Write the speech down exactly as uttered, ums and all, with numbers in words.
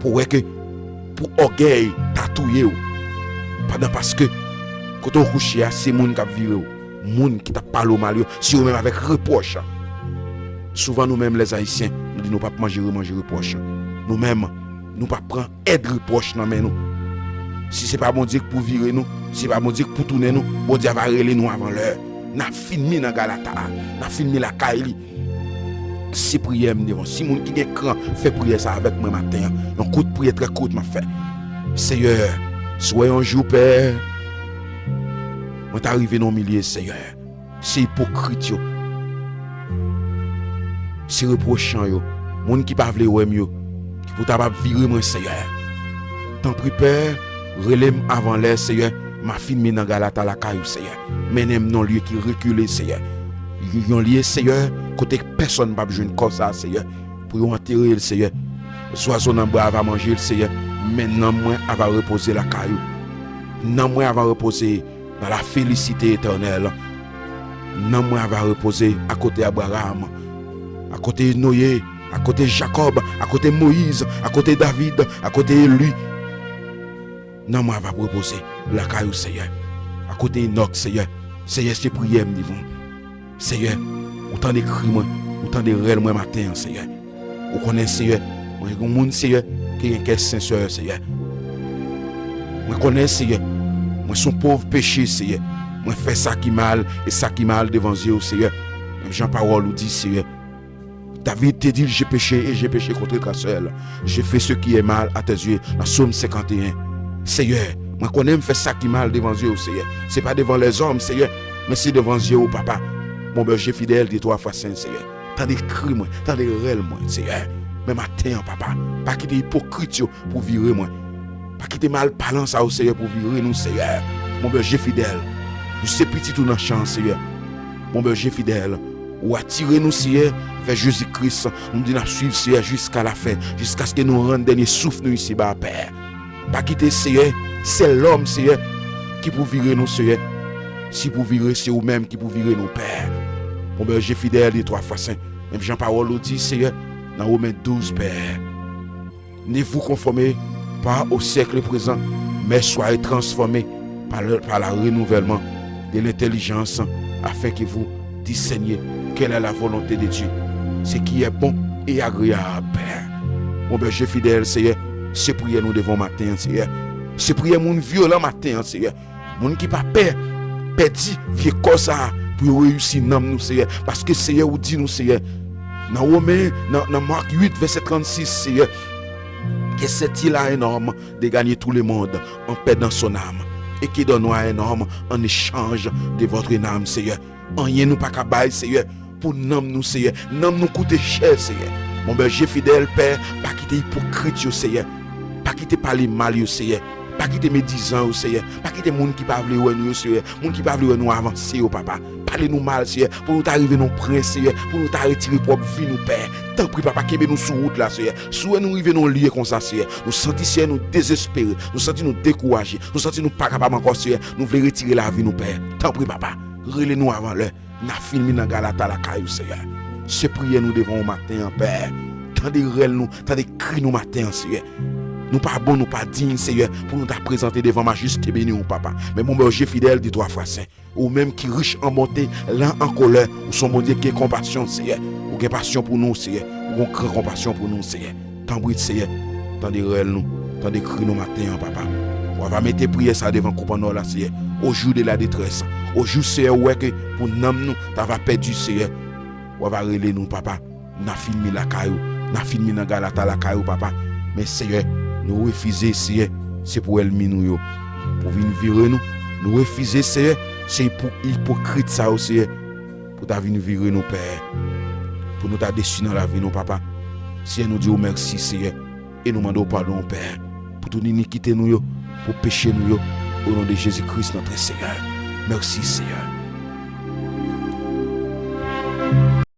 Ou wè ke pou ògèy ta touye w. Pandan paske kote w kouche a, se moun k ap vire w. Moun ki t ap pale w mal yo, se yo menm avèk repwòch. Souvan nou menm, lèzayisyen, nou di nou p ap manje remanje repwòch. Nou menm, nou p ap pran èd repwòch nan men nou. Si se pa Bondye k pou vire nou, si se pa Bondye k pou tounen nou, Bondye ava rele nou avan lè. N a fin mi nan galata a, n a fin mi lakay li. Se priyè m devan. Si moun ki gen kran fè priyè sa avèk mwen maten an, yon kout priyè trè kout m ap fè. Seyè, si w wè yon jou, Pè, mwen ta rive nan yon milye, Seyè. Se ipokrit yo. Se repwochan yo. Moun ki pa vle wè m yo. Ki pou ta p ap vire mwen, Seyè. Tanpri, Pè, rele m avan lè, Seyè. M a fin mi nan galata lakay ou, Seyè. Mennen m nan lye ki rekile, Seyè. Yon lye, Seyè, kote pèsonn p ap jwenn kò sa, Seyè. Pou yo antere l, Seyè. Zwazo nan bwa ava manje l, Seyè. Men nanm mwen ava repoze lakay ou. Nanm mwen ava repoze dans la félicité éternelle. Nanm mwen ava repoze akote Abraram, akote Noye, akote Jakòb, akote Moyiz, akote David, akote Eli. Nanm mwen ava repoze lakay ou, Seyè. Akote Enòk, Seyè. Seyè, se priyè m devan w. Seyè, ou tande kri mwen, ou tande rèl mwen maten an, Seyè. Ou konnen, Seyè, mwen yon moun, Seyè, ki gen kè sensè, Seyè. Mwen konnen, Seyè, mwen se yon pòv peche, Seyè. Mwen fè sa ki mal, e sa ki mal devan zye w, Seyè. Menm jan pawòl ou di, Seyè. David te di l, j'ai péché et j'ai péché contre ta seule. J'ai fait ce qui est mal à tes yeux. Nan Sòm senkant e en. Seyè, mwen konnen m fè sa ki mal devan zye w, Seyè. Se pa devan lèzòm, Seyè, men se devan zye w, Papa. Bon, Bondye fidèl, de twa fwa sen, Seyè. Tande kri mwen, tande rèl mwen, Seyè. Men maten an, Papa, pa kite ipokrit yo pou vire mwen. Pa kite malpalan sa yo, Seyè, pou vire nou, Seyè. Bon, Bondye fidèl, nou se pitit ou nan chan an, Seyè. Bon, Bondye fidèl, ou atire nou, Seyè, vè Jezi Kris. Nou di n ap swiv, Seyè, jiska lafen, jiskaske nou rann dènye souf nou isiba, Pè. Pa kite, Seyè, sèl lòm, Seyè, ki pou vire nou, Seyè. Si pou vire, se ou menm ki pou vire nou, Pè. Bon, Bondye fidèl, de twa fwa sen. Menm jan pawòl ou di, Seyè, nan Women douz, Pè. Ne vous conformez pas au siècle présent, mais soyez transformés par le, par le renouvellement de l'intelligence, afin que vous discerniez quelle est la volonté de Dieu, ce qui est bon et agréable, Pè. Bon, Bondye fidèl, Seyè, se priyè nou devan w maten an, Seyè. Se priyè moun vyolan maten an, Seyè. Moun ki pa pè pèdi vye kò sa a pou yo reyisi nanm nou, Seyè. Paske, Seyè, ou di nou, Seyè, nan Women, nan, nan Mak uit, vèsè trannsis, Seyè, que c'est-il à un homme de gagner tout le monde en perdant son âme? Et que donnerez-vous à un homme en échange de votre âme, Seyè? Anyen nou pa ka bay, Seyè, pou nanm nou, Seyè. Nanm nou koute chè, Seyè. Bon, Bondye fidèl, Pè, pa kite ipokrit yo, Seyè. Pa kite pale mal yo, Seyè. Pa kite medizan yo, Seyè. Pa kite moun ki pa vle wè nou yo, Seyè. Moun ki pa vle wè nou avanse yo, Papa. Pale nou mal, Seyè. Pou nou ta rive nan pwen, Seyè. Pou nou ta retire pwòp vi nou, Pè. Tanpri, Papa, kenbe nou sou wout la, Seyè. Si w wè nou rive nan yon lye konsa, Seyè, nou santi, Seyè, nou dezespere. Nou santi nou dekouraje. Nou santi nou pa kapab ankò, Seyè. Nou vle retire lavi nou, Pè. Tanpri, Papa, rele nou avan lè. N a fin mi nan galata lakay ou, Seyè. Se priyè nou devan ou maten an, Pè. Tande rèl nou, tande kri nou maten an, Seyè. Nou pa bon, nou pa diy, Seyè, pou nou ta prezante devan majeste beni ou, Papa. Men bon, Bondye fidèl, de twa fwa sen. Ou menm ki rich an bonte, len an kolè, ou se yon Bondye ki gen konpasyon, Seyè. Ou gen pasyon pou nou, Seyè. Ou gen gran konpasyon pou nou, Seyè. Tanpri, Seyè, tande rèl nou, tande kri nou maten an, Papa. Ou ava mete priyè sa devan koup an nò la, Seyè. Au jour de la détresse, au jour, Seyè, ou wè ke pou nanm nou ta va pèdi, Seyè, ou ava rele nou, Papa. N a fin mi lakay ou, n a fin mi nan galata lakay ou, Papa. Men, Seyè, nou refize, Seyè, se pou ènmi nou yo pou vin vire nou. Nou refize, Seyè, se pou ipokrit sa yo, Seyè, pou ta vin vire nou, Pè, pou nou ta desi nan lavi nou, Papa. Seyè, nou di w mèsi, Seyè, e nou mande w padon, Pè, pou tout inikite nou yo, pou peche nou yo, o non de Jezi Kris, notre Seigneur. Mèsi, Seyè.